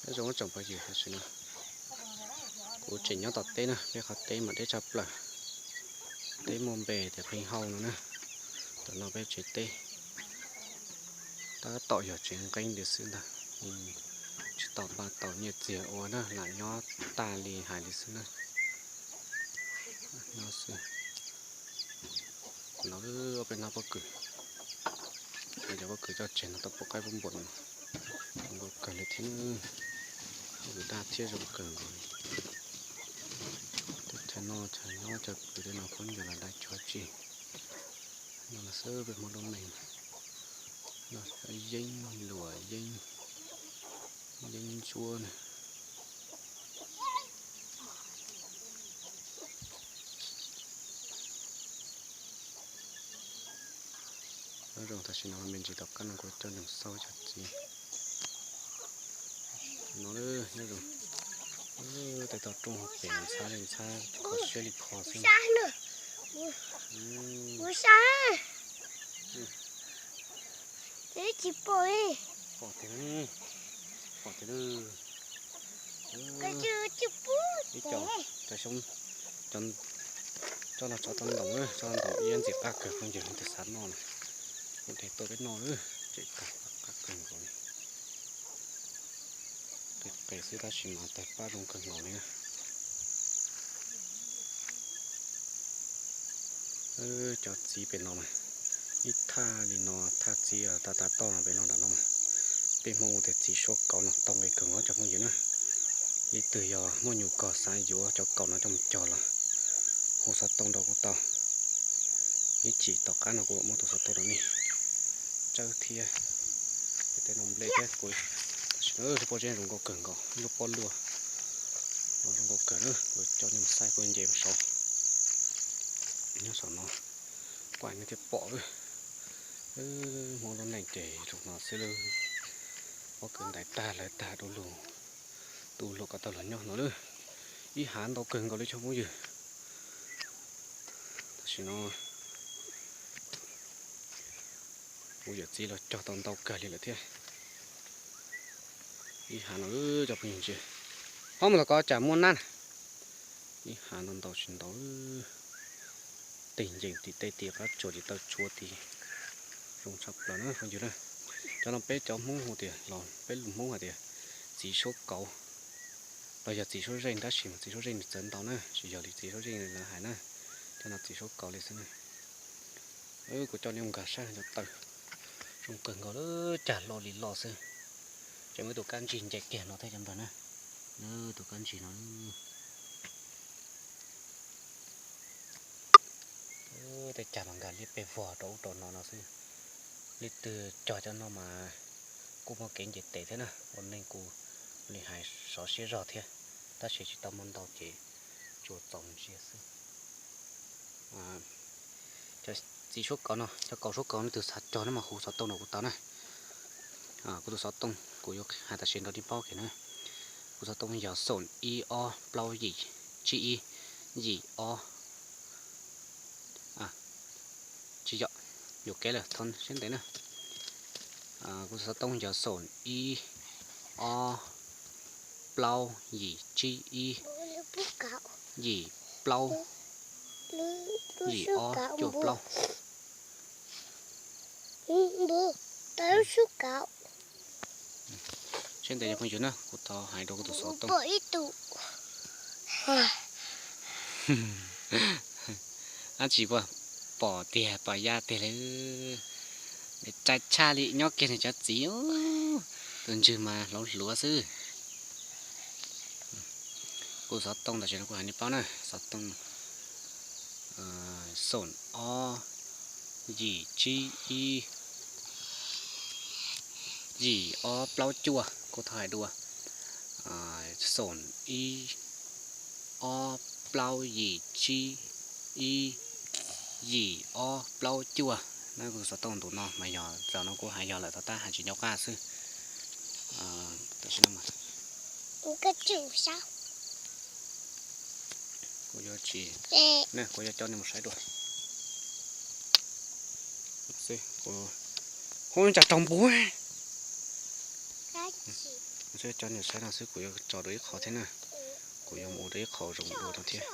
Nyob zoo tsoom phooj ywg, tam sim no kuv tseem nyob tom teb na, peb qhov teb mas deb tshaj plaws. Teb muaj npe tias Pheej Hauj no na. Tam no peb tsev teb tab tom yog tsev nqeeb li xwb ntag, tsis tau npaj tau nyiaj txiag ua na, lam nyob tag li hais li xwb na. Nyob xwb. Los ob peb hnab pob kws, cov pob kws coj tseg no tau pub qaib pub npua no, zoo nkauj kawg li thiab. Pob kws daj thiab zoo kawg nkaus li. Chaw noj chaw nyob chaw pw tej no phooj ywg los dai tsis tsi. No los xwb peb Hmoob lub neej, yeeb luam yeeb, yeeb ntsuab na. Nyob zoo, tam sim no me ntsis tom qab no kuv coj nej mus xauj cov txiv no. Nyob zoo, tej toj roob pem ntxhab li ntxhab, kho siab li kho xwb. Pom tiag, pom tiag. Ib co, cov xyoob, coj los tso tau ntoos, tso tau ntoos ib ntxim qab kawg phooj ywg, leej twg xav noj no kuj de tuaj peb noj, tseem qab kawg nkaus li. Qis qis xwb tab sis mas tawg pab zoo kawg nkaus li na. Cov txiv pem no mas ib thaj li no, thaj txiv tav tav toj no pem no nram no mas peb Hmoob hu tias txiv suab kauv no tau nqi kawg nkaus cov phooj ywg na. Leej twg yog muaj nyiaj koj xav yuav cov kauv no coj mus cog los hu xov tooj rau kuv tau. Ib chim tom qab no kuv muab tus xov tooj rau nej. Tsawb thiab, tej no nplej thiab kuv, tam sim no lub pob zeb zoo nkauj kawg nkaus, lub pob luaj no zoo nkauj kawg na, kuv coj nej mus saib, kuv nce mus saud. Nyob saum no kuj nej thiaj pom. Hmoob lub neej ces zoo no xwb lawm. Pob kws ntais tag lawv tag du lug, du lug kom tau luag nyob no lawm. Ib hav ntau kawg nkaus li cov phooj ywg. Tam sim no kuv yawm txiv los cog tau ntau kawg li lawm thiab. Ib hav no cov phooj ywg ntsia, ho mus los kov tsam muaj nab na. Ib hav ntau ntau tsis ntau, tej ncees tim tej tim qab tsuas tim taw tsuav tim, zoo tshaj plaws na phooj ywg na. Cov no peb cov Hmoob hu tias, los peb lus Hmoob hais tias txiv suab kauv, los yog txiv suab zeej tab sis mas txiv suab zeej nws txawv ntau na, tsis yog li txiv suab zeej li lawv hais na. Cov no txiv suab kauv li xwb na. Kuv coj nej mus nkag saib cov taw, zoo kawg nkaus li, cag loj li loj xwb. Tseem muaj tus kab ntsig nce kiag no thiab cov npawg na. Tus kab ntsig no, tej cag mas nkag liab pes vog rau ub rau no no xwb. Leej twg cog cov no mas kuj muaj kev nce tes thiab na, ua neej kuj li hais sov siab zog thiab, tab sis tsis tau muaj ntau ces tsuas txaus ntsia xwb. Cov txiv suab kauv no, cov kauv suab kauv leej twg xav cog no mas hu xov tooj rau kuv tau na. Kuv tus xov tooj kuv yuav hais tam sim no rau nej paub kiag na. Kuv xov tooj yog xoom ib ob plaub yim tsib ib yim ob, tsis yog, yuam kev lawm, thov siab ntev na. Kuv tus xov tooj yog xoom ib ob plaub yim tsib ib yim plaub yim ob cuaj plaub. Siab ntev cov phooj ywg na, kuv thov hais rau kuv tus xov tooj. Dab tsi puas pom tiag pom ya tiag li, tsa tshaj li nyob kiag nws cov txiv, tus ntswg mas hluav hluav xwb. Kuv xov tooj tam sim no kuv hais nej paub na, xov tooj xoom ob yim tsib ib yim ob plaub cuaj, kuv thov hais dua, xoom ib ob plaub yim tsib ib yim ob plaub cuaj. Na kuv tus xov tooj ntu no mas yog zaum no kuv hais yog lawm tau tab hais tsis nco qab xwb. Tam sim no mas kuv yuav tsis, kuv yuav coj nej mus saib dua. Hu tsam raug npua. Saib cov niag saib no xwb, kuv yuav tso dua ib qho thiab na. Kuv yuav mus ua dua ib qho zoo dua no thiab.